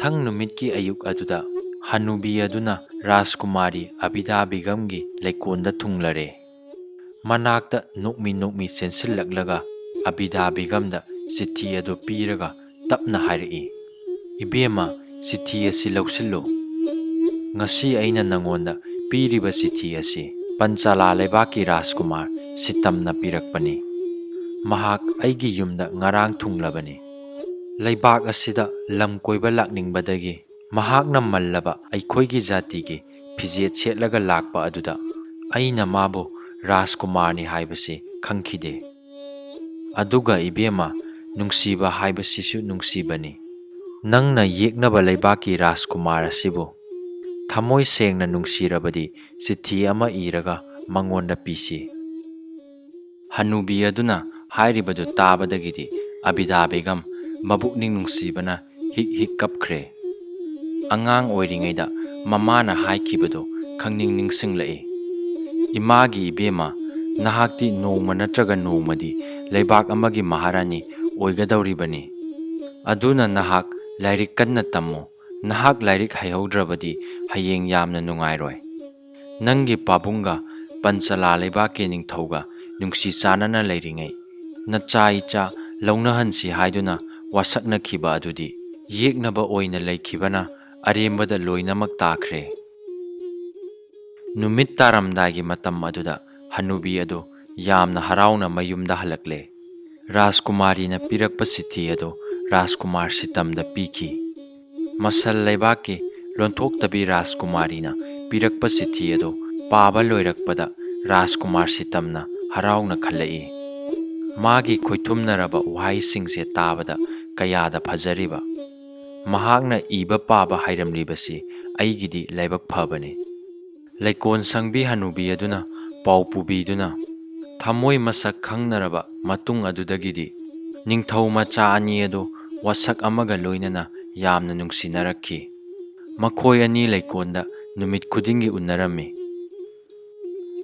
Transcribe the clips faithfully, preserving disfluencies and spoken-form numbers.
ꯃꯊꯪ ꯅꯨꯃꯤꯠꯀꯤ ꯑꯌꯨꯛ ꯑꯗꯨꯗ ꯍꯅꯨꯕꯤ ꯑꯗꯨꯅ ꯔꯥꯖꯀꯨꯃꯥꯔꯤ ꯑꯕꯤꯗꯥ ꯕꯦꯒꯝꯒꯤ ꯂꯩꯀꯣꯜꯗ ꯊꯨꯡꯂꯔꯦ꯫ ꯃꯅꯥꯛꯇ ꯅꯣꯛꯃꯤ ꯅꯣꯛꯃꯤ ꯆꯦꯟꯁꯤꯜꯂꯛꯂꯒ ꯑꯕꯤꯗꯥ ꯕꯦꯒꯝꯗ ꯆꯤꯊꯤ ꯑꯗꯨ ꯄꯤꯔꯒ ꯇꯞꯅ ꯍꯥꯏꯔꯛꯏ, "ꯏꯕꯦꯝꯃ, ꯆꯤꯊꯤ ꯑꯁꯤ ꯂꯧꯁꯤꯜꯂꯨ꯫ ꯉꯁꯤ ꯑꯩꯅ ꯅꯉꯣꯟꯗ ꯄꯤꯔꯤꯕ ꯆꯤꯊꯤ ꯑꯁꯤ ꯄꯟꯆꯥꯂꯥ ꯂꯩꯕꯥꯛꯀꯤ ꯔꯥꯖꯀꯨꯃꯥꯔ ꯁꯤꯇꯝꯅ ꯄꯤꯔꯛꯄꯅꯤ꯫ ꯃꯍꯥꯛ ꯑꯩꯒꯤ ꯌꯨꯝꯗ ꯉꯔꯥꯡ ꯊꯨꯡꯂꯕꯅꯤ꯫ ꯂꯩꯕꯥꯛ ꯑꯁꯤꯗ ꯂꯝ ꯀꯣꯏꯕ ꯂꯥꯛꯅꯤꯡꯕꯗꯒꯤ ꯃꯍꯥꯛꯅ ꯃꯜꯂꯕ ꯑꯩꯈꯣꯏꯒꯤ ꯖꯥꯇꯤꯒꯤ ꯐꯤꯖꯦꯠ ꯁꯦꯠꯂꯒ ꯂꯥꯛꯄ ꯑꯗꯨꯗ ꯑꯩꯅ ꯃꯥꯕꯨ ꯔꯥꯖꯀꯨꯃꯥꯔꯅꯤ ꯍꯥꯏꯕꯁꯤ ꯈꯪꯈꯤꯗꯦ꯫ ꯑꯗꯨꯒ ꯏꯕꯦꯝꯃ, ꯅꯨꯡꯁꯤꯕ ꯍꯥꯏꯕꯁꯤꯁꯨ ꯅꯨꯡꯁꯤꯕꯅꯤ꯫ ꯅꯪꯅ ꯌꯦꯛꯅꯕ ꯂꯩꯕꯥꯛꯀꯤ ꯔꯥꯖꯀꯨꯃꯥꯔ ꯑꯁꯤꯕꯨ ꯊꯃꯣꯏ ꯁꯦꯡꯅ ꯅꯨꯡꯁꯤꯔꯕꯗꯤ ꯆꯤꯊꯤ ꯑꯃ ꯏꯔꯒ ꯃꯉꯣꯟꯗ ꯄꯤꯁꯤ꯫" ꯍꯅꯨꯕꯤ ꯑꯗꯨꯅ ꯍꯥꯏꯔꯤꯕꯗꯨ ꯇꯥꯕꯗꯒꯤꯗꯤ ꯑꯕꯤꯗꯥ ꯕꯦꯒꯝ ꯃꯕꯨꯛꯅꯤꯡ ꯅꯨꯡꯁꯤꯕꯅ ꯍꯤꯛ ꯍꯤꯛ ꯀꯞꯈ꯭ꯔꯦ꯫ ꯑꯉꯥꯡ ꯑꯣꯏꯔꯤꯉꯩꯗ ꯃꯃꯥꯅ ꯍꯥꯏꯈꯤꯕꯗꯨ ꯈꯪꯅꯤꯡ ꯅꯤꯡꯁꯤꯡꯂꯛꯏ꯫ "ꯏꯃꯥꯒꯤ ꯏꯕꯦꯝꯃ, ꯅꯍꯥꯛꯇꯤ ꯅꯣꯡꯃ ꯅꯠꯇ꯭ꯔꯒ ꯅꯣꯡꯃꯗꯤ ꯂꯩꯕꯥꯛ ꯑꯃꯒꯤ ꯃꯍꯥꯔꯥꯅꯤ ꯑꯣꯏꯒꯗꯧꯔꯤꯕꯅꯤ꯫ ꯑꯗꯨꯅ ꯅꯍꯥꯛ ꯂꯥꯏꯔꯤꯛ ꯀꯟꯅ ꯇꯝꯃꯨ꯫ ꯅꯍꯥꯛ ꯂꯥꯏꯔꯤꯛ ꯍꯩꯍꯧꯗ꯭ꯔꯕꯗꯤ ꯍꯌꯦꯡ ꯌꯥꯝꯅ ꯅꯨꯡꯉꯥꯏꯔꯣꯏ꯫ ꯅꯪꯒꯤ ꯄꯥꯕꯨꯡꯒ ꯄꯟꯆꯂꯥ ꯂꯩꯕꯥꯛꯀꯤ ꯅꯤꯡꯊꯧꯒ ꯅꯨꯡꯁꯤ ꯆꯥꯟꯅꯅ ꯂꯩꯔꯤꯉꯩ ꯅꯆꯥ ꯏꯆꯥ ꯂꯧꯅꯍꯟꯁꯤ ꯍꯥꯏꯗꯨꯅ ꯋꯥꯁꯛꯅꯈꯤꯕ ꯑꯗꯨꯗꯤ ꯌꯦꯛꯅꯕ ꯑꯣꯏꯅ ꯂꯩꯈꯤꯕꯅ ꯑꯔꯦꯝꯕꯗ ꯂꯣꯏꯅꯃꯛ ꯇꯥꯈ꯭ꯔꯦ꯫" ꯅꯨꯃꯤꯠ ꯇꯥꯔꯝꯗꯥꯏꯒꯤ ꯃꯇꯝ ꯑꯗꯨꯗ ꯍꯅꯨꯕꯤ ꯑꯗꯨ ꯌꯥꯝꯅ ꯍꯔꯥꯎꯅ ꯃꯌꯨꯝꯗ ꯍꯜꯂꯛꯂꯦ꯫ ꯔꯥꯖꯀꯨꯃꯥꯔꯤꯅ ꯄꯤꯔꯛꯄ ꯆꯤꯊꯤ ꯑꯗꯨ ꯔꯥꯖꯀꯨꯃꯥꯔ ꯁꯤꯇꯝꯗ ꯄꯤꯈꯤ꯫ ꯃꯁꯜ ꯂꯩꯕꯥꯛꯀꯤ ꯂꯣꯟꯊꯣꯛꯇꯕꯤ ꯔꯥꯖꯀꯨꯃꯥꯔꯤꯅ ꯄꯤꯔꯛꯄ ꯆꯤꯊꯤ ꯑꯗꯨ ꯄꯥꯕ ꯂꯣꯏꯔꯛꯄꯗ ꯔꯥꯖꯀꯨꯃꯥꯔ ꯁꯤꯇꯝꯅ ꯍꯔꯥꯎꯅ ꯈꯜꯂꯛꯏ꯫ ꯃꯥꯒꯤ ꯈꯣꯏꯊꯨꯝꯅꯔꯕ ꯋꯥꯍꯩꯁꯤꯡꯁꯦ ꯇꯥꯕꯗ ꯀꯌꯥꯗ ꯐꯖꯔꯤꯕ! ꯃꯍꯥꯛꯅ ꯏꯕ ꯄꯥꯕ ꯍꯩꯔꯝꯂꯤꯕꯁꯤ ꯑꯩꯒꯤꯗꯤ ꯂꯥꯏꯕꯛ ꯐꯕꯅꯤ꯫ ꯂꯩꯀꯣꯟ ꯁꯪꯕꯤ ꯍꯅꯨꯕꯤ ꯑꯗꯨꯅ ꯄꯥꯎ ꯄꯨꯕꯤꯗꯨꯅ ꯊꯃꯣꯏ ꯃꯁꯛ ꯈꯪꯅꯔꯕ ꯃꯇꯨꯡ ꯑꯗꯨꯗꯒꯤꯗꯤ ꯅꯤꯡꯊꯧ ꯃꯆꯥ ꯑꯅꯤ ꯑꯗꯨ ꯋꯥꯁꯛ ꯑꯃꯒ ꯂꯣꯏꯅꯅ ꯌꯥꯝꯅ ꯅꯨꯡꯁꯤꯅꯔꯛꯈꯤ꯫ ꯃꯈꯣꯏ ꯑꯅꯤ ꯂꯩꯀꯣꯟꯗ ꯅꯨꯃꯤꯠ ꯈꯨꯗꯤꯡꯒꯤ ꯎꯅꯔꯝꯃꯤ꯫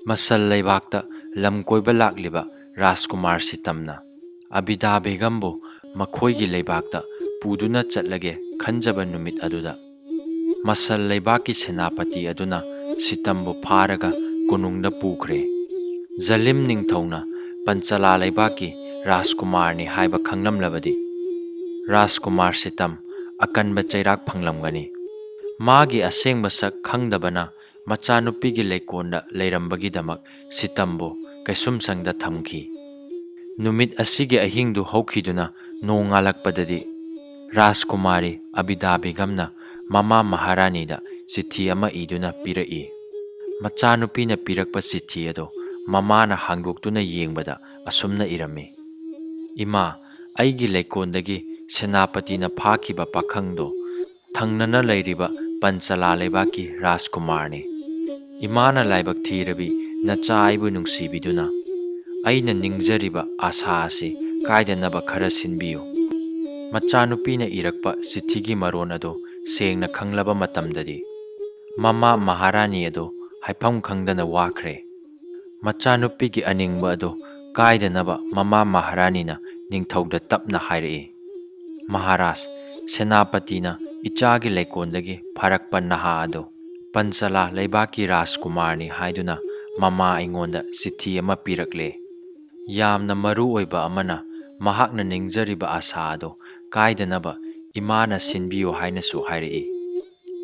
ꯃꯁꯜ ꯂꯩꯕꯥꯛꯇ ꯂꯝ ꯀꯣꯏꯕ ꯂꯥꯛꯂꯤꯕ ꯔꯥꯖꯀꯨꯃꯥꯔ ꯁꯤꯇꯝꯅ ꯑꯕꯤꯗꯥ ꯕꯦꯒꯝꯕꯨ ꯃꯈꯣꯏꯒꯤ ꯂꯩꯕꯥꯛꯇ ꯄꯨꯗꯨꯅ ꯆꯠꯂꯒꯦ ꯈꯟꯖꯕ ꯅꯨꯃꯤꯠ ꯑꯗꯨꯗ ꯃꯁꯜ ꯂꯩꯕꯥꯛꯀꯤ ꯁꯦꯅꯥꯄꯇꯤ ꯑꯗꯨꯅ ꯁꯤꯇꯝꯕꯨ ꯐꯥꯔꯒ ꯀꯣꯅꯨꯡꯗ ꯄꯨꯈ꯭ꯔꯦ꯫ ꯖꯂꯤꯝ ꯅꯤꯡꯊꯧꯅ ꯄꯟꯆꯂꯥ ꯂꯩꯕꯥꯛꯀꯤ ꯔꯥꯖꯀꯨꯃꯥꯔꯅꯤ ꯍꯥꯏꯕ ꯈꯪꯂꯝꯂꯕꯗꯤ, ꯔꯥꯖꯀꯨꯃꯥꯔ ꯁꯤꯇꯝ ꯑꯀꯟꯕ ꯆꯩꯔꯥꯛ ꯐꯪꯂꯝꯒꯅꯤ꯫ ꯃꯥꯒꯤ ꯑꯁꯦꯡꯕ ꯁꯛ ꯈꯪꯗꯕꯅ ꯃꯆꯥꯅꯨꯄꯤꯒꯤ ꯂꯩꯀꯣꯜꯗ ꯂꯩꯔꯝꯕꯒꯤꯗꯃꯛ ꯁꯤꯇꯝꯕꯨ ꯀꯩꯁꯨꯝꯁꯪꯗ ꯊꯝꯈꯤ꯫ ꯅꯨꯃꯤꯠ ꯑꯁꯤꯒꯤ ꯑꯍꯤꯡꯗꯨ ꯍꯧꯈꯤꯗꯨꯅ ꯅꯣꯡꯉꯥꯜꯂꯛꯄꯗꯗꯤ ꯔꯥꯖꯀꯨꯃꯥꯔꯤ ꯑꯕꯤꯗꯥ ꯕꯦꯒꯝꯅ ꯃꯃꯥ ꯃꯍꯥꯔꯥꯅꯤꯗ ꯆꯤꯊꯤ ꯑꯃ ꯏꯗꯨꯅ ꯄꯤꯔꯛꯏ꯫ ꯃꯆꯥꯅꯨꯄꯤꯅ ꯄꯤꯔꯛꯄ ꯆꯤꯊꯤ ꯑꯗꯨ ꯃꯃꯥꯅ ꯍꯥꯡꯗꯣꯛꯇꯨꯅ ꯌꯦꯡꯕꯗ ꯑꯁꯨꯝꯅ ꯏꯔꯝꯃꯤ: "ꯏꯃꯥ, ꯑꯩꯒꯤ ꯂꯩꯀꯣꯜꯗꯒꯤ ꯁꯦꯅꯥꯄꯇꯤꯅ ꯐꯥꯈꯤꯕ ꯄꯥꯈꯪꯗꯣ ꯊꯪꯅꯅ ꯂꯩꯔꯤꯕ ꯄꯟꯆꯂꯥ ꯂꯩꯕꯥꯛꯀꯤ ꯔꯥꯖꯀꯨꯃꯥꯔꯅꯤ꯫ ꯏꯃꯥꯅ ꯂꯥꯏꯕꯛ ꯊꯤꯔꯕꯤ ꯅꯆꯥ ꯑꯩꯕꯨ ꯅꯨꯡꯁꯤꯕꯤꯗꯨꯅ ꯑꯩꯅ ꯅꯤꯡꯖꯔꯤꯕ ꯑꯥꯁꯥ ꯑꯁꯤ ꯀꯥꯏꯗꯅꯕ ꯈꯔ ꯁꯤꯟꯕꯤꯌꯨ"꯫ ꯃꯆꯥꯅꯨꯄꯤꯅ ꯏꯔꯛꯄ ꯆꯤꯊꯤꯒꯤ ꯃꯔꯣꯟ ꯑꯗꯨ ꯁꯦꯡꯅ ꯈꯪꯂꯕ ꯃꯇꯝꯗꯗꯤ ꯃꯃꯥ ꯃꯍꯥꯔꯥꯅꯤ ꯑꯗꯨ ꯍꯥꯏꯐꯝ ꯈꯪꯗꯅ ꯋꯥꯈ꯭ꯔꯦ꯫ ꯃꯆꯥꯅꯨꯄꯤꯒꯤ ꯑꯅꯤꯡꯕ ꯑꯗꯨ ꯀꯥꯏꯗꯅꯕ ꯃꯃꯥ ꯃꯍꯥꯔꯥꯅꯤꯅ ꯅꯤꯡꯊꯧꯗ ꯇꯞꯅ ꯍꯥꯏꯔꯛꯏ: "ꯃꯍꯥꯔꯥꯖ, ꯁꯦꯅꯥꯄꯇꯤꯅ ꯏꯆꯥꯒꯤ ꯂꯩꯀꯣꯜꯗꯒꯤ ꯐꯥꯔꯛꯄ ꯅꯍꯥ ꯑꯗꯨ ꯄꯟꯆꯂꯥ ꯂꯩꯕꯥꯛꯀꯤ ꯔꯥꯖꯀꯨꯃꯥꯔꯅꯤ ꯍꯥꯏꯗꯨꯅ ꯃꯃꯥ ꯑꯩꯉꯣꯟꯗ ꯆꯤꯊꯤ ꯑꯃ ꯄꯤꯔꯛꯂꯦ꯫ ꯌꯥꯝꯅ ꯃꯔꯨ ꯑꯣꯏꯕ ꯑꯃꯅ ꯃꯍꯥꯛꯅ ꯅꯤꯡꯖꯔꯤꯕ ꯑꯥꯁꯥ ꯑꯗꯨ ꯀꯥꯏꯗꯅꯕ ꯏꯃꯥꯅ ꯁꯤꯟꯕꯤꯌꯨ ꯍꯥꯏꯅꯁꯨ ꯍꯥꯏꯔꯛꯏ꯫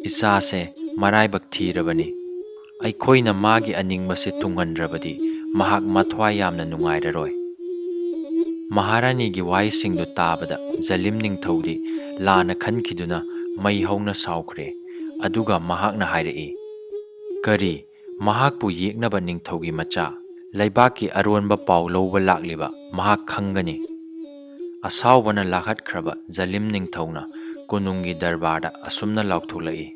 ꯏꯆꯥꯁꯦ ꯃꯔꯥꯏꯕꯛ ꯊꯤꯔꯕꯅꯤ꯫ ꯑꯩꯈꯣꯏꯅ ꯃꯥꯒꯤ ꯑꯅꯤꯡꯕꯁꯦ ꯊꯨꯡꯍꯟꯗ꯭ꯔꯕꯗꯤ ꯃꯍꯥꯛ ꯃꯊ꯭ꯋꯥꯏ ꯌꯥꯝꯅ ꯅꯨꯡꯉꯥꯏꯔꯔꯣꯏ"꯫ ꯃꯍꯥꯔꯥꯅꯤꯒꯤ ꯋꯥꯍꯩꯁꯤꯡꯗꯨ ꯇꯥꯕꯗ ꯖꯂꯤꯝ ꯅꯤꯡꯊꯧꯗꯤ ꯂꯥꯟꯅ ꯈꯟꯈꯤꯗꯨꯅ ꯃꯩ ꯍꯧꯅ ꯁꯥꯎꯈ꯭ꯔꯦ꯫ ꯑꯗꯨꯒ ꯃꯍꯥꯛꯅ ꯍꯥꯏꯔꯛꯏ: "ꯀꯔꯤ, ꯃꯍꯥꯛꯄꯨ ꯌꯦꯛꯅꯕ ꯅꯤꯡꯊꯧꯒꯤ ꯃꯆꯥ? ꯂꯩꯕꯥꯛꯀꯤ ꯑꯔꯣꯟꯕ ꯄꯥꯎ ꯂꯧꯕ ꯂꯥꯛꯂꯤꯕ ꯃꯍꯥꯛ ꯈꯪꯒꯅꯤ"꯫ ꯑꯁꯥꯎꯕꯅ ꯂꯥꯛꯍꯠꯈ꯭ꯔꯕ ꯖꯂꯤꯝ ꯅꯤꯡꯊꯧꯅ ꯀꯣꯅꯨꯡꯒꯤ ꯗꯔꯕꯥꯔꯗ ꯑꯁꯨꯝꯅ ꯂꯥꯎꯊꯣꯛꯂꯛꯏ: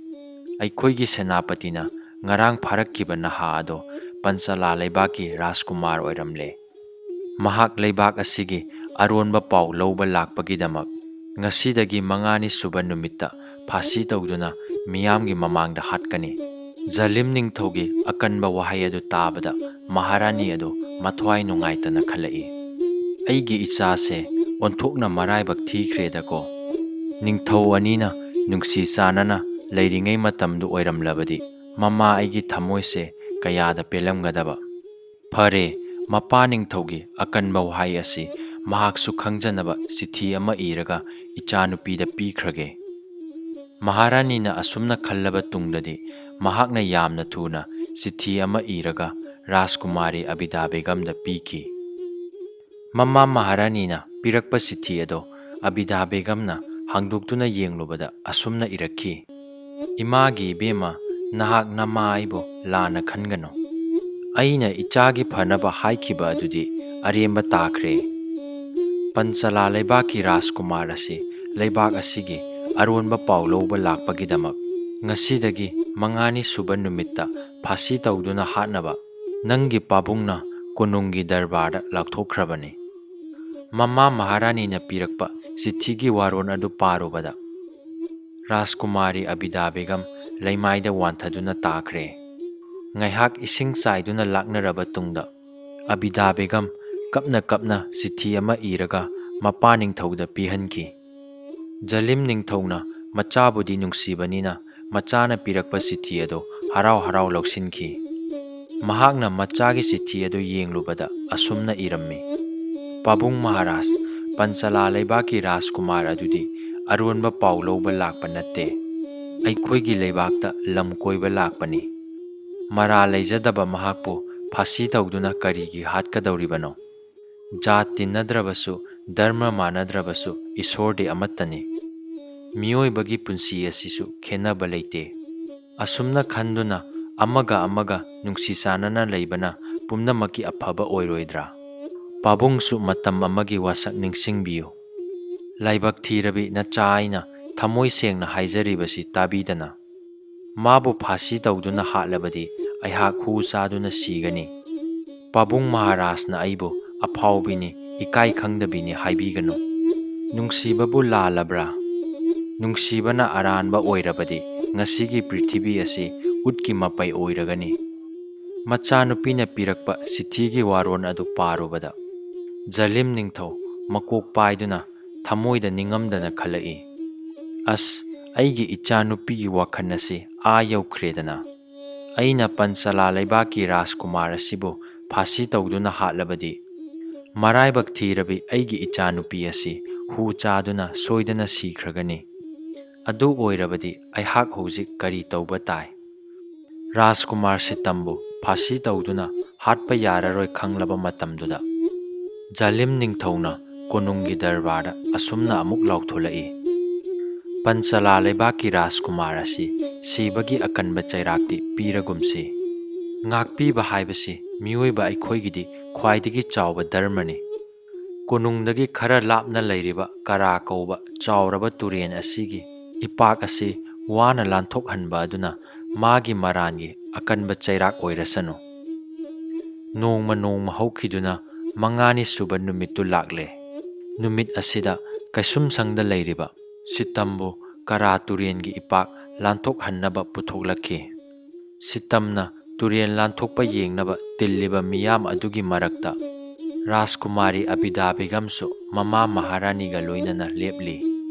"ꯑꯩꯈꯣꯏꯒꯤ ꯁꯦꯅꯥꯄꯇꯤꯅ ꯉꯔꯥꯡ ꯐꯥꯔꯛꯈꯤꯕ ꯅꯍꯥ ꯑꯗꯣ ꯄꯟꯆꯂꯥ ꯂꯩꯕꯥꯛꯀꯤ ꯔꯥꯖꯀꯨꯃꯥꯔ ꯑꯣꯏꯔꯝꯂꯦ꯫ ꯃꯍꯥꯛ ꯂꯩꯕꯥꯛ ꯑꯁꯤꯒꯤ ꯑꯔꯣꯟꯕ ꯄꯥꯎ ꯂꯧꯕ ꯂꯥꯛꯄꯒꯤꯗꯃꯛ ꯉꯁꯤꯗꯒꯤ ꯃꯉꯥꯅꯤ ꯁꯨꯕ ꯅꯨꯃꯤꯠꯇ ꯐꯥꯁꯤ ꯇꯧꯗꯨꯅ ꯃꯤꯌꯥꯝꯒꯤ ꯃꯃꯥꯡꯗ ꯍꯥꯠꯀꯅꯤ"꯫ ꯖꯂꯤꯝ ꯅꯤꯡꯊꯧꯒꯤ ꯑꯀꯟꯕ ꯋꯥꯍꯩ ꯑꯗꯨ ꯇꯥꯕꯗ ꯃꯍꯥꯔꯥꯅꯤ ꯑꯗꯨ ꯃꯊ꯭ꯋꯥꯏ ꯅꯨꯡꯉꯥꯏꯇꯅ ꯈꯜꯂꯛꯏ: "ꯑꯩꯒꯤ ꯏꯆꯥꯁꯦ ꯑꯣꯟꯊꯣꯛꯅ ꯃꯔꯥꯏꯕꯛ ꯊꯤꯈ꯭ꯔꯦꯗꯀꯣ"꯫ ꯅꯤꯡꯊꯧ ꯑꯅꯤꯅ ꯅꯨꯡꯁꯤ ꯆꯥꯟꯅꯅ ꯂꯩꯔꯤꯉꯩ ꯃꯇꯝꯗꯨ ꯑꯣꯏꯔꯝꯂꯕꯗꯤ ꯃꯃꯥ ꯑꯩꯒꯤ ꯊꯃꯣꯏꯁꯦ ꯀꯌꯥꯗ ꯄꯦꯜꯂꯝꯒꯗꯕ꯫ ꯐꯔꯦ, ꯃꯄꯥ ꯅꯤꯡꯊꯧꯒꯤ ꯑꯀꯟꯕ ꯋꯥꯍꯩ ꯑꯁꯤ ꯃꯍꯥꯛꯁꯨ ꯈꯪꯖꯅꯕ ꯆꯤꯊꯤ ꯑꯃ ꯏꯔꯒ ꯏꯆꯥꯅꯨꯄꯤꯗ ꯄꯤꯈ꯭ꯔꯒꯦ꯫ ꯃꯍꯥꯔꯥꯅꯤꯅ ꯑꯁꯨꯝꯅ ꯈꯜꯂꯕ ꯇꯨꯡꯗꯗꯤ ꯃꯍꯥꯛꯅ ꯌꯥꯝꯅ ꯊꯨꯅ ꯆꯤꯊꯤ ꯑꯃ ꯏꯔꯒ ꯔꯥꯖꯀꯨꯃꯥꯔꯤ ꯑꯕꯤꯗꯥ ꯕꯦꯒꯝꯗ ꯄꯤꯈꯤ꯫ ꯃꯃꯥ ꯃꯍꯥꯔꯥꯅꯤꯅ ꯄꯤꯔꯛꯄ ꯆꯤꯊꯤ ꯑꯗꯣ ꯑꯕꯤꯗꯥ ꯕꯦꯒꯝꯅ ꯍꯥꯡꯗꯣꯛꯇꯨꯅ ꯌꯦꯡꯂꯨꯕꯗ ꯑꯁꯨꯝꯅ ꯏꯔꯛꯈꯤ, "ꯏꯃꯥꯒꯤ ꯏꯕꯦꯝꯃ, ꯅꯍꯥꯛ ꯅꯃꯥ ꯑꯩꯕꯨ ꯂꯥꯟꯅ ꯈꯟꯒꯅꯨ꯫ ꯑꯩꯅ ꯏꯆꯥꯒꯤ ꯐꯅꯕ ꯍꯥꯏꯈꯤꯕ ꯑꯗꯨꯗꯤ ꯑꯔꯦꯝꯕ ꯇꯥꯈ꯭ꯔꯦ꯫ ꯄꯟꯆꯂꯥ ꯂꯩꯕꯥꯛꯀꯤ ꯔꯥꯖꯀꯨꯃꯥꯔ ꯑꯁꯤ ꯂꯩꯕꯥꯛ ꯑꯁꯤꯒꯤ ꯑꯔꯣꯟꯕ ꯄꯥꯎ ꯂꯧꯕ ꯂꯥꯛꯄꯒꯤꯗꯃꯛ ꯉꯁꯤꯗꯒꯤ ꯃꯉꯥꯅꯤ ꯁꯨꯕ ꯅꯨꯃꯤꯠꯇ ꯐꯥꯁꯤ ꯇꯧꯗꯨꯅ ꯍꯥꯠꯅꯕ ꯅꯪꯒꯤ ꯄꯥꯕꯨꯡꯅ ꯀꯣꯅꯨꯡꯒꯤ ꯗꯔꯕꯥꯔꯗ ꯂꯥꯎꯊꯣꯛꯈ꯭ꯔꯕꯅꯤ꯫" ꯃꯃꯥ ꯃꯍꯥꯔꯥꯅꯤꯅ ꯄꯤꯔꯛꯄ ꯆꯤꯊꯤꯒꯤ ꯋꯥꯔꯣꯜ ꯑꯗꯨ ꯄꯥꯔꯨꯕꯗ ꯔꯥꯖꯀꯨꯃꯥꯔꯤ ꯑꯕꯤꯗꯥ ꯕꯦꯒꯝ ꯂꯩꯃꯥꯏꯗ ꯋꯥꯟꯊꯗꯨꯅ ꯇꯥꯈ꯭ꯔꯦ꯫ ꯉꯥꯏꯍꯥꯛ ꯏꯁꯤꯡ ꯆꯥꯏꯗꯨꯅ ꯂꯥꯛꯅꯔꯕ ꯇꯨꯡꯗ ꯑꯕꯤꯗꯥ ꯕꯦꯒꯝ ꯀꯞꯅ ꯀꯞꯅ ꯆꯤꯊꯤ ꯑꯃ ꯏꯔꯒ ꯃꯄꯥ ꯅꯤꯡꯊꯧꯗ ꯄꯤꯍꯟꯈꯤ꯫ ꯖꯂꯤꯝ ꯅꯤꯡꯊꯧꯅ ꯃꯆꯥꯕꯨꯗꯤ ꯅꯨꯡꯁꯤꯕꯅꯤꯅ ꯃꯆꯥꯅ ꯄꯤꯔꯛꯄ ꯆꯤꯊꯤ ꯑꯗꯨ ꯍꯔꯥꯎ ꯍꯔꯥꯎ ꯂꯧꯁꯤꯟꯈꯤ꯫ ꯃꯍꯥꯛꯅ ꯃꯆꯥꯒꯤ ꯆꯤꯊꯤ ꯑꯗꯨ ꯌꯦꯡꯂꯨꯕꯗ ꯑꯁꯨꯝꯅ ꯏꯔꯝꯃꯤ, "ꯄꯥꯕꯨꯡ ꯃꯍꯥꯔꯥꯖ, ꯄꯟꯆꯂꯥ ꯂꯩꯕꯥꯛꯀꯤ ꯔꯥꯖꯀꯨꯃꯥꯔ ꯑꯗꯨꯗꯤ ꯑꯔꯣꯟꯕ ꯄꯥꯎ ꯂꯧꯕ ꯂꯥꯛꯄ ꯅꯠꯇꯦ꯫ ꯑꯩꯈꯣꯏꯒꯤ ꯂꯩꯕꯥꯛꯇ ꯂꯝ ꯀꯣꯏꯕ ꯂꯥꯛꯄꯅꯤ꯫ ꯃꯔꯥꯜ ꯂꯩꯖꯗꯕ ꯃꯍꯥꯛꯄꯨ ꯐꯥꯁꯤ ꯇꯧꯗꯨꯅ ꯀꯔꯤꯒꯤ ꯍꯥꯠꯀꯗꯧꯔꯤꯕꯅꯣ? ꯖꯥꯠ ꯇꯤꯟꯅꯗ꯭ꯔꯕꯁꯨ, ꯙꯔꯃ ꯃꯥꯟꯅꯗ꯭ꯔꯕꯁꯨ ꯏꯁꯣꯔꯗꯤ ꯑꯃꯠꯇꯅꯤ꯫ ꯃꯤꯑꯣꯏꯕꯒꯤ ꯄꯨꯟꯁꯤ ꯑꯁꯤꯁꯨ ꯈꯦꯟꯅꯕ ꯂꯩꯇꯦ꯫" ꯑꯁꯨꯝꯅ ꯈꯟꯗꯨꯅ ꯑꯃꯒ ꯑꯃꯒ ꯅꯨꯡꯁꯤ ꯆꯥꯟꯅꯅ ꯂꯩꯕꯅ ꯄꯨꯝꯅꯃꯛꯀꯤ ꯑꯐꯕ ꯑꯣꯏꯔꯣꯏꯗ꯭ꯔꯥ? ꯄꯥꯕꯨꯡꯁꯨ ꯃꯇꯝ ꯑꯃꯒꯤ ꯋꯥꯁꯛ ꯅꯤꯡꯁꯤꯡꯕꯤꯌꯨ꯫ ꯂꯥꯏꯕꯛ ꯊꯤꯔꯕꯤ ꯅꯆꯥ ꯑꯩꯅ ꯊꯃꯣꯏ ꯁꯦꯡꯅ ꯍꯥꯏꯖꯔꯤꯕꯁꯤ ꯇꯥꯕꯤꯗꯅ꯫ ꯃꯥꯕꯨ ꯐꯥꯁꯤ ꯇꯧꯗꯨꯅ ꯍꯥꯠꯂꯕꯗꯤ ꯑꯩꯍꯥꯛ ꯍꯨ ꯆꯥꯗꯨꯅ ꯁꯤꯒꯅꯤ꯫ ꯄꯥꯕꯨꯡ ꯃꯍꯥꯔꯥꯖꯅ ꯑꯩꯕꯨ ꯑꯐꯥꯎꯕꯤꯅꯤ, ꯏꯀꯥꯏ ꯈꯪꯗꯕꯤꯅꯤ ꯍꯥꯏꯕꯤꯒꯅꯨ꯫ ꯅꯨꯡꯁꯤꯕꯕꯨ ꯂꯥꯜꯂꯕ꯭ꯔꯥ? ꯅꯨꯡꯁꯤꯕꯅ ꯑꯔꯥꯟꯕ ꯑꯣꯏꯔꯕꯗꯤ ꯉꯁꯤꯒꯤ ꯄ꯭ꯔꯤꯊꯤꯕꯤ ꯑꯁꯤ ꯎꯠꯀꯤ ꯃꯄꯩ ꯑꯣꯏꯔꯒꯅꯤ꯫ ꯃꯆꯥꯅꯨꯄꯤꯅ ꯄꯤꯔꯛꯄ ꯆꯤꯊꯤꯒꯤ ꯋꯥꯔꯣꯜ ꯑꯗꯨ ꯄꯥꯔꯨꯕꯗ ꯖꯂꯤꯝ ꯅꯤꯡꯊꯧ ꯃꯀꯣꯛ ꯄꯥꯏꯗꯨꯅ ꯊꯃꯣꯏꯗ ꯅꯤꯡꯉꯝꯗꯅ ꯈꯜꯂꯛꯏ, "ꯑꯁ, ꯑꯩꯒꯤ ꯏꯆꯥꯅꯨꯄꯤꯒꯤ ꯋꯥꯈꯜ ꯑꯁꯤ ꯑꯥ ꯌꯧꯈ꯭ꯔꯦꯗꯅ꯫ ꯑꯩꯅ ꯄꯟꯆꯂꯥ ꯂꯩꯕꯥꯛꯀꯤ ꯔꯥꯖꯀꯨꯃꯥꯔ ꯑꯁꯤꯕꯨ ꯐꯥꯁꯤ ꯇꯧꯗꯨꯅ ꯍꯥꯠꯂꯕꯗꯤ, ꯃꯔꯥꯏꯕꯛ ꯊꯤꯔꯕꯤ ꯑꯩꯒꯤ ꯏꯆꯥꯅꯨꯄꯤ ꯑꯁꯤ ꯍꯨ ꯆꯥꯗꯨꯅ ꯁꯣꯏꯗꯅ ꯁꯤꯈ꯭ꯔꯒꯅꯤ꯫ ꯑꯗꯨ ꯑꯣꯏꯔꯕꯗꯤ ꯑꯩꯍꯥꯛ ꯍꯧꯖꯤꯛ ꯀꯔꯤ ꯇꯧꯕ ꯇꯥꯏ?" ꯔꯥꯖꯀꯨꯃꯥꯔ ꯁꯤꯇꯝꯕꯨ ꯐꯥꯁꯤ ꯇꯧꯗꯨꯅ ꯍꯥꯠꯄ ꯌꯥꯔꯔꯣꯏ ꯈꯪꯂꯕ ꯃꯇꯝꯗꯨꯗ, ꯖꯥꯂꯤꯝ ꯅꯤꯡꯊꯧꯅ ꯀꯣꯅꯨꯡꯒꯤ ꯗꯔꯕꯥꯔꯗ ꯑꯁꯨꯝꯅ ꯑꯃꯨꯛ ꯂꯥꯎꯊꯣꯂꯛꯏ, "ꯄꯟꯆꯂꯥ ꯂꯩꯕꯥꯛꯀꯤ ꯔꯥꯖꯀꯨꯃꯥꯔ ꯑꯁꯤ ꯁꯤꯕꯒꯤ ꯑꯀꯟꯕ ꯆꯩꯔꯥꯛꯇꯤ ꯄꯤꯔꯒꯨꯝꯁꯤ꯫ ꯉꯥꯛꯄꯤꯕ ꯍꯥꯏꯕꯁꯤ ꯃꯤꯑꯣꯏꯕ ꯑꯩꯈꯣꯏꯒꯤꯗꯤ ꯈ꯭ꯋꯥꯏꯗꯒꯤ ꯆꯥꯎꯕ ꯙꯔꯃꯅꯤ꯫ ꯀꯣꯅꯨꯡꯗꯒꯤ ꯈꯔ ꯂꯥꯞꯅ ꯂꯩꯔꯤꯕ ꯀꯔꯥ ꯀꯧꯕ ꯆꯥꯎꯔꯕ ꯇꯨꯔꯦꯟ ꯑꯁꯤꯒꯤ ꯏꯄꯥꯛ ꯑꯁꯤ ꯋꯥꯅ ꯂꯥꯟꯊꯣꯛꯍꯟꯕ ꯑꯗꯨꯅ ꯃꯥꯒꯤ ꯃꯔꯥꯟꯒꯤ ꯑꯀꯟꯕ ꯆꯩꯔꯥꯛ ꯑꯣꯏꯔꯁꯅꯨ꯫" ꯅꯣꯡꯃ ꯅꯣꯡꯃ ꯍꯧꯈꯤꯗꯨꯅ ꯃꯉꯥꯅꯤ ꯁꯨꯕ ꯅꯨꯃꯤꯠꯇꯨ ꯂꯥꯛꯂꯦ꯫ ꯅꯨꯃꯤꯠ ꯑꯁꯤꯗ ꯀꯩꯁꯨꯝꯁꯪꯗ ꯂꯩꯔꯤꯕ ꯁꯤꯇꯝꯕꯨ ꯀꯔꯥ ꯇꯨꯔꯦꯟꯒꯤ ꯏꯄꯥꯛ ꯂꯥꯟꯊꯣꯛꯍꯟꯅꯕ ꯄꯨꯊꯣꯛꯂꯛꯈꯤ꯫ ꯁꯤꯇꯝꯅ ꯇꯨꯔꯦꯟ ꯂꯥꯟꯊꯣꯛꯄ ꯌꯦꯡꯅꯕ ꯇꯤꯜꯂꯤꯕ ꯃꯤꯌꯥꯝ ꯑꯗꯨꯒꯤ ꯃꯔꯛꯇ ꯔꯥꯖꯀꯨꯃꯥꯔꯤ ꯑꯕꯤꯗꯥ ꯕꯦꯒꯝꯁꯨ ꯃꯃꯥ ꯃꯍꯥꯔꯥꯅꯤꯒ ꯂꯣꯏꯅꯅ ꯂꯦꯞꯂꯤ꯫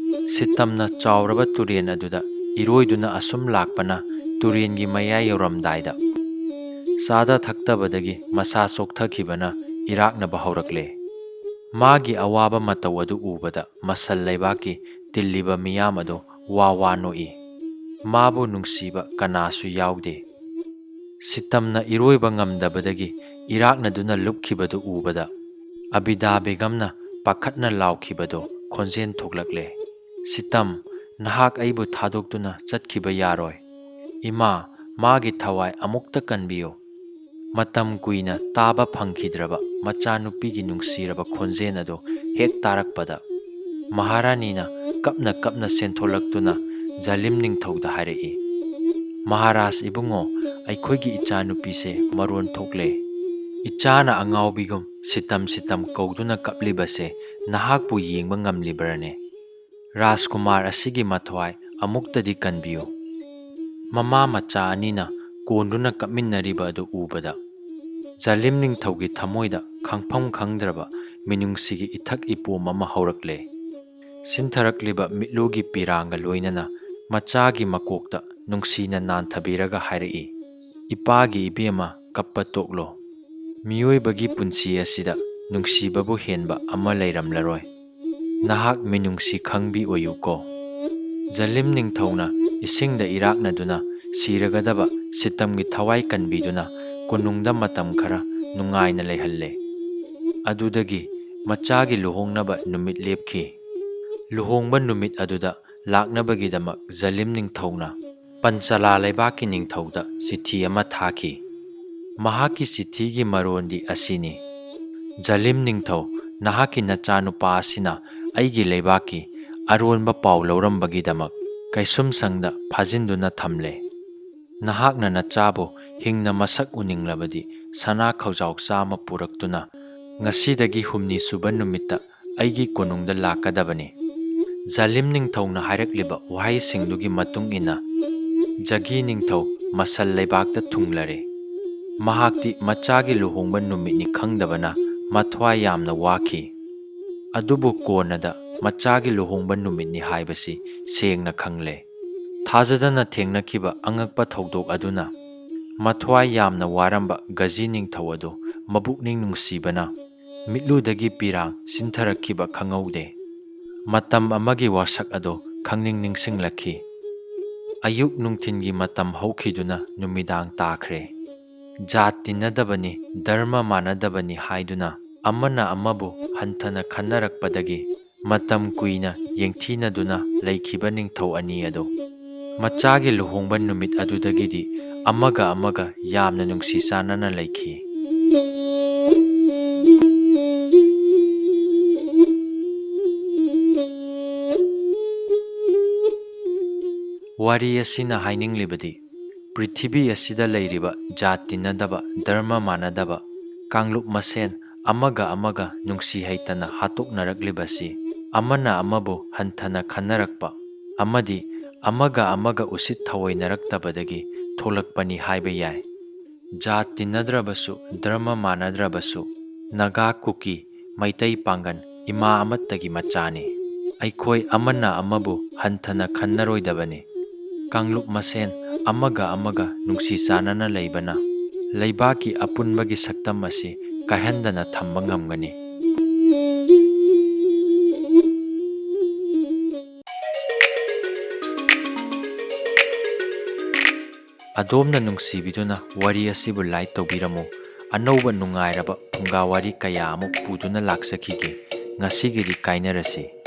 ꯁꯤꯇꯝꯅ ꯆꯥꯎꯔꯕ ꯇꯨꯔꯦꯟ ꯑꯗꯨꯗ ꯏꯔꯣꯏꯗꯨꯅ ꯑꯁꯨꯝ ꯂꯥꯛꯄꯅ, ꯇꯨꯔꯦꯟꯒꯤ ꯃꯌꯥꯏ ꯌꯧꯔꯝꯗꯥꯏꯗ, ꯆꯥꯗ ꯊꯛꯇꯕꯗꯒꯤ ꯃꯁꯥ ꯆꯣꯛꯊꯈꯤꯕꯅ ꯏꯔꯥꯛꯅꯕ ꯍꯧꯔꯛꯂꯦ꯫ ꯃꯥꯒꯤ ꯑꯋꯥꯕ ꯃꯇꯧ ꯑꯗꯨ ꯎꯕꯗ ꯃꯁꯜ ꯂꯩꯕꯥꯛꯀꯤ ꯇꯤꯜꯂꯤꯕ ꯃꯤꯌꯥꯝ ꯑꯗꯨ ꯋꯥ ꯋꯥ ꯅꯣꯛꯏ꯫ ꯃꯥꯕꯨ ꯅꯨꯡꯁꯤꯕ ꯀꯅꯥꯁꯨ ꯌꯥꯎꯗꯦ꯫ ꯁꯤꯇꯝꯅ ꯏꯔꯣꯏꯕ ꯉꯝꯗꯕꯗꯒꯤ ꯏꯔꯥꯛꯅꯗꯨꯅ ꯂꯨꯞꯈꯤꯕꯗꯨ ꯎꯕꯗ, ꯑꯕꯤꯗꯥ ꯕꯦꯒꯝꯅ ꯄꯥꯈꯠꯅ ꯂꯥꯎꯈꯤꯕꯗꯨ ꯈꯣꯟꯖꯦꯜ ꯊꯣꯛꯂꯛꯂꯦ, "ꯁꯤꯇꯝ, ꯅꯍꯥꯛ ꯑꯩꯕꯨ ꯊꯥꯗꯣꯛꯇꯨꯅ ꯆꯠꯈꯤꯕ ꯌꯥꯔꯣꯏ꯫" ꯏꯃꯥ, ꯃꯥꯒꯤ ꯊꯋꯥꯏ ꯑꯃꯨꯛꯇ ꯀꯟꯕꯤꯌꯨ꯫ ꯃꯇꯝ ꯀꯨꯏꯅ ꯇꯥꯕ ꯐꯪꯈꯤꯗ꯭ꯔꯕ ꯃꯆꯥꯅꯨꯄꯤꯒꯤ ꯅꯨꯡꯁꯤꯔꯕ ꯈꯣꯟꯖꯦꯜ ꯑꯗꯨ ꯍꯦꯛ ꯇꯥꯔꯛꯄꯗ, ꯃꯍꯥꯔꯥꯅꯤꯅ ꯀꯞꯅ ꯀꯞꯅ ꯆꯦꯟꯊꯣꯛꯂꯛꯇꯨꯅ ꯖꯥꯂꯤꯝ ꯅꯤꯡꯊꯧꯗ ꯍꯥꯏꯔꯛꯏ, "ꯃꯍꯥꯔꯥꯖ ꯏꯕꯨꯡꯉꯣ, ꯑꯩꯈꯣꯏꯒꯤ ꯏꯆꯥꯅꯨꯄꯤꯁꯦ ꯃꯔꯣꯟ ꯊꯣꯛꯂꯦ꯫ ꯏꯆꯥꯅ ꯑꯉꯥꯎꯕꯤꯒꯨꯝ ꯁꯤꯇꯝ ꯁꯤꯇꯝ ꯀꯧꯗꯨꯅ ꯀꯞꯂꯤꯕꯁꯦ ꯅꯍꯥꯛꯄꯨ ꯌꯦꯡꯕ ꯉꯝꯂꯤꯕ꯭ꯔꯅꯦ? ꯔꯥꯖꯀꯨꯃꯥꯔ ꯑꯁꯤꯒꯤ ꯃꯊ꯭ꯋꯥꯏ ꯑꯃꯨꯛꯇꯗꯤ ꯀꯟꯕꯤꯌꯨ꯫" ꯃꯃꯥ ꯃꯆꯥ ꯑꯅꯤꯅ ꯀꯣꯟꯗꯨꯅ ꯀꯞꯃꯤꯟꯅꯔꯤꯕ ꯑꯗꯨ ꯎꯕꯗ, ꯖꯥꯂꯤꯝ ꯅꯤꯡꯊꯧꯒꯤ ꯊꯃꯣꯏꯗ ꯈꯪꯐꯝ ꯈꯪꯗ꯭ꯔꯕ ꯃꯤꯅꯨꯡꯁꯤꯒꯤ ꯏꯊꯛ ꯏꯄꯣꯝ ꯑꯃ ꯍꯧꯔꯛꯂꯦ꯫ ꯁꯤꯟꯊꯔꯛꯂꯤꯕ ꯃꯤꯠꯂꯨꯒꯤ ꯄꯤꯔꯥꯡꯒ ꯂꯣꯏꯅꯅ ꯃꯆꯥꯒꯤ ꯃꯀꯣꯛꯇ ꯅꯨꯡꯁꯤꯅ ꯅꯥꯟꯊꯕꯤꯔꯒ ꯍꯥꯏꯔꯛꯏ, "ꯏꯄꯥꯒꯤ ꯏꯕꯦꯝꯃ, ꯀꯞꯄ ꯇꯣꯛꯂꯣ꯫ ꯃꯤꯑꯣꯏꯕꯒꯤ ꯄꯨꯟꯁꯤ ꯑꯁꯤꯗ ꯅꯨꯡꯁꯤꯕꯕꯨ ꯍꯦꯟꯕ ꯑꯃ ꯂꯩꯔꯝꯂꯔꯣꯏ꯫ ꯅꯍꯥꯛ ꯃꯤꯅꯨꯡꯁꯤ ꯈꯪꯕꯤ ꯑꯣꯏꯌꯨꯀꯣ꯫" ꯖꯂꯤꯝ ꯅꯤꯡꯊꯧꯅ ꯏꯁꯤꯡꯗ ꯏꯔꯥꯛꯅꯗꯨꯅ ꯁꯤꯔꯒꯗꯕ ꯁꯤꯇꯝꯒꯤ ꯊꯋꯥꯏ ꯀꯟꯕꯤꯗꯨꯅ ꯀꯣꯅꯨꯡꯗ ꯃꯇꯝ ꯈꯔ ꯅꯨꯡꯉꯥꯏꯅ ꯂꯩꯍꯜꯂꯦ꯫ ꯑꯗꯨꯗꯒꯤ ꯃꯆꯥꯒꯤ ꯂꯨꯍꯣꯡꯅꯕ ꯅꯨꯃꯤꯠ ꯂꯦꯞꯈꯤ꯫ ꯂꯨꯍꯣꯡꯕ ꯅꯨꯃꯤꯠ ꯑꯗꯨꯗ ꯂꯥꯛꯅꯕꯒꯤꯗꯃꯛ ꯖꯂꯤꯝ ꯅꯤꯡꯊꯧꯅ ꯄꯟꯆꯥꯂꯥ ꯂꯩꯕꯥꯛꯀꯤ ꯅꯤꯡꯊꯧꯗ ꯆꯤꯊꯤ ꯑꯃ ꯊꯥꯈꯤ꯫ ꯃꯍꯥꯛꯀꯤ ꯆꯤꯊꯤꯒꯤ ꯃꯔꯣꯟꯗꯤ ꯑꯁꯤꯅꯤ: "ꯖꯂꯤꯝ ꯅꯤꯡꯊꯧ, ꯅꯍꯥꯛꯀꯤ ꯅꯆꯥꯅꯨꯄꯥ ꯑꯁꯤꯅ ꯑꯩꯒꯤ ꯂꯩꯕꯥꯛꯀꯤ ꯑꯔꯣꯟꯕ ꯄꯥꯎ ꯂꯧꯔꯝꯕꯒꯤꯗꯃꯛ ꯀꯩꯁꯨꯝꯁꯪꯗ ꯐꯥꯖꯤꯟꯗꯨꯅ ꯊꯝꯂꯦ꯫ ꯅꯍꯥꯛꯅ ꯅꯆꯥꯕꯨ ꯍꯤꯡꯅ ꯃꯁꯛ ꯎꯅꯤꯡꯂꯕꯗꯤ ꯁꯅꯥ ꯈꯧꯖꯥꯎ ꯆꯥꯝꯃ ꯄꯨꯔꯛꯇꯨꯅ ꯉꯁꯤꯗꯒꯤ ꯍꯨꯝꯅꯤ ꯁꯨꯕ ꯅꯨꯃꯤꯠꯇ ꯑꯩꯒꯤ ꯀꯣꯅꯨꯡꯗ ꯂꯥꯛꯀꯗꯕꯅꯤ꯫" ꯖꯂꯤꯝ ꯅꯤꯡꯊꯧꯅ ꯍꯥꯏꯔꯛꯂꯤꯕ ꯋꯥꯍꯩꯁꯤꯡꯗꯨꯒꯤ ꯃꯇꯨꯡ ꯏꯟꯅ ꯖꯒꯤ ꯅꯤꯡꯊꯧ ꯃꯁꯜ ꯂꯩꯕꯥꯛꯇ ꯊꯨꯡꯂꯔꯦ꯫ ꯃꯍꯥꯛꯇꯤ ꯃꯆꯥꯒꯤ ꯂꯨꯍꯣꯡꯕ ꯅꯨꯃꯤꯠꯅꯤ ꯈꯪꯗꯕꯅ ꯃꯊ꯭ꯋꯥꯏ ꯌꯥꯝꯅ ꯋꯥꯈꯤ꯫ ꯑꯗꯨꯕꯨ ꯀꯣꯟꯅꯗ ꯃꯆꯥꯒꯤ ꯂꯨꯍꯣꯡꯕ ꯅꯨꯃꯤꯠꯅꯤ ꯍꯥꯏꯕꯁꯤ ꯁꯦꯡꯅ ꯈꯪꯂꯦ꯫ ꯊꯥꯖꯗꯅ ꯊꯦꯡꯅꯈꯤꯕ ꯑꯉꯛꯄ ꯊꯧꯗꯣꯛ ꯑꯗꯨꯅ ꯃꯊ꯭ꯋꯥꯏ ꯌꯥꯝꯅ ꯋꯥꯔꯝꯕ ꯒꯖꯤ ꯅꯤꯡꯊꯧ ꯑꯗꯨ ꯃꯕꯨꯛꯅꯤꯡ ꯅꯨꯡꯁꯤꯕꯅ ꯃꯤꯠꯂꯨꯗꯒꯤ ꯄꯤꯔꯥꯡ ꯁꯤꯟꯊꯔꯛꯈꯤꯕ ꯈꯪꯍꯧꯗꯦ꯫ ꯃꯇꯝ ꯑꯃꯒꯤ ꯋꯥꯁꯛ ꯑꯗꯨ ꯈꯪꯅꯤꯡ ꯅꯤꯡꯁꯤꯡꯂꯛꯈꯤ꯫ ꯑꯌꯨꯛ ꯅꯨꯡꯊꯤꯟꯒꯤ ꯃꯇꯝ ꯍꯧꯈꯤꯗꯨꯅ ꯅꯨꯃꯤꯗꯥꯡ ꯇꯥꯈ꯭ꯔꯦ꯫ ꯖꯥꯠ ꯇꯤꯟꯅꯗꯕꯅꯤ, ꯙꯔꯃ ꯃꯥꯟꯅꯗꯕꯅꯤ ꯍꯥꯏꯗꯨꯅ ꯑꯃꯅ ꯑꯃꯕꯨ ꯍꯟꯊꯅ ꯈꯟꯅꯔꯛꯄꯗꯒꯤ ꯃꯇꯝ ꯀꯨꯏꯅ ꯌꯦꯡꯊꯤꯅꯗꯨꯅ ꯂꯩꯈꯤꯕ ꯅꯤꯡꯊꯧ ꯑꯅꯤ ꯑꯗꯨ ꯃꯆꯥꯒꯤ ꯂꯨꯍꯣꯡꯕ ꯅꯨꯃꯤꯠ ꯑꯗꯨꯗꯒꯤꯗꯤ ꯑꯃꯒ ꯑꯃꯒ ꯌꯥꯝꯅ ꯅꯨꯡꯁꯤ ꯆꯥꯟꯅꯅ ꯂꯩꯈꯤ꯫ ꯋꯥꯔꯤ ꯑꯁꯤꯅ ꯍꯥꯏꯅꯤꯡꯂꯤꯕꯗꯤ, ꯄ꯭ꯔꯤꯊꯤꯕꯤ ꯑꯁꯤꯗ ꯂꯩꯔꯤꯕ ꯖꯥꯠ ꯇꯤꯟꯅꯗꯕ, ꯙꯔꯃ ꯃꯥꯟꯅꯗꯕ ꯀꯥꯡꯂꯨꯞ ꯃꯁꯦꯟ ꯑꯃꯒ ꯑꯃꯒ ꯅꯨꯡꯁꯤ ꯍꯩꯇꯅ ꯍꯥꯠꯇꯣꯛꯅꯔꯛꯂꯤꯕꯁꯤ ꯑꯃꯅ ꯑꯃꯕꯨ ꯍꯟꯊꯅ ꯈꯟꯅꯔꯛꯄ ꯑꯃꯗꯤ ꯑꯃꯒ ꯑꯃꯒ ꯎꯁꯤꯠ ꯊꯑꯣꯏꯅꯔꯛꯇꯕꯗꯒꯤ ꯊꯣꯛꯂꯛꯄꯅꯤ ꯍꯥꯏꯕ ꯌꯥꯏ꯫ ꯖꯥꯠ ꯇꯤꯟꯅꯗ꯭ꯔꯕꯁꯨ, ꯙꯔꯃ ꯃꯥꯟꯅꯗ꯭ꯔꯕꯁꯨ, ꯅꯥꯒꯥ, ꯀꯨꯀꯤ, ꯃꯩꯇꯩ ꯄꯥꯡꯒꯟ ꯏꯃꯥ ꯑꯃꯠꯇꯒꯤ ꯃꯆꯥꯅꯤ꯫ ꯑꯩꯈꯣꯏ ꯑꯃꯅ ꯑꯃꯕꯨ ꯍꯟꯊꯅ ꯈꯟꯅꯔꯣꯏꯗꯕꯅꯤ꯫ ꯀꯥꯡꯂꯨꯞ ꯃꯁꯦꯟ ꯑꯃꯒ ꯑꯃꯒ ꯅꯨꯡꯁꯤ ꯆꯥꯟꯅꯅ ꯂꯩꯕꯅ ꯂꯩꯕꯥꯛꯀꯤ ꯑꯄꯨꯟꯕꯒꯤ ꯁꯛꯇꯝ ꯑꯁꯤ ꯀꯥꯏꯍꯟꯗꯅ ꯊꯝꯕ ꯉꯝꯒꯅꯤ꯫ ꯑꯗꯣꯝꯅ ꯅꯨꯡꯁꯤꯕꯤꯗꯨꯅ ꯋꯥꯔꯤ ꯑꯁꯤꯕꯨ like ꯇꯧꯕꯤꯔꯝꯃꯨ꯫ ꯑꯅꯧꯕ ꯅꯨꯡꯉꯥꯏꯔꯕ ꯐꯨꯡꯒꯥ ꯋꯥꯔꯤ ꯀꯌꯥ ꯑꯃ ꯄꯨꯗꯨꯅ ꯂꯥꯛꯆꯈꯤꯒꯦ꯫ ꯉꯁꯤꯒꯤꯗꯤ ꯀꯥꯏꯅꯔꯁꯤ꯫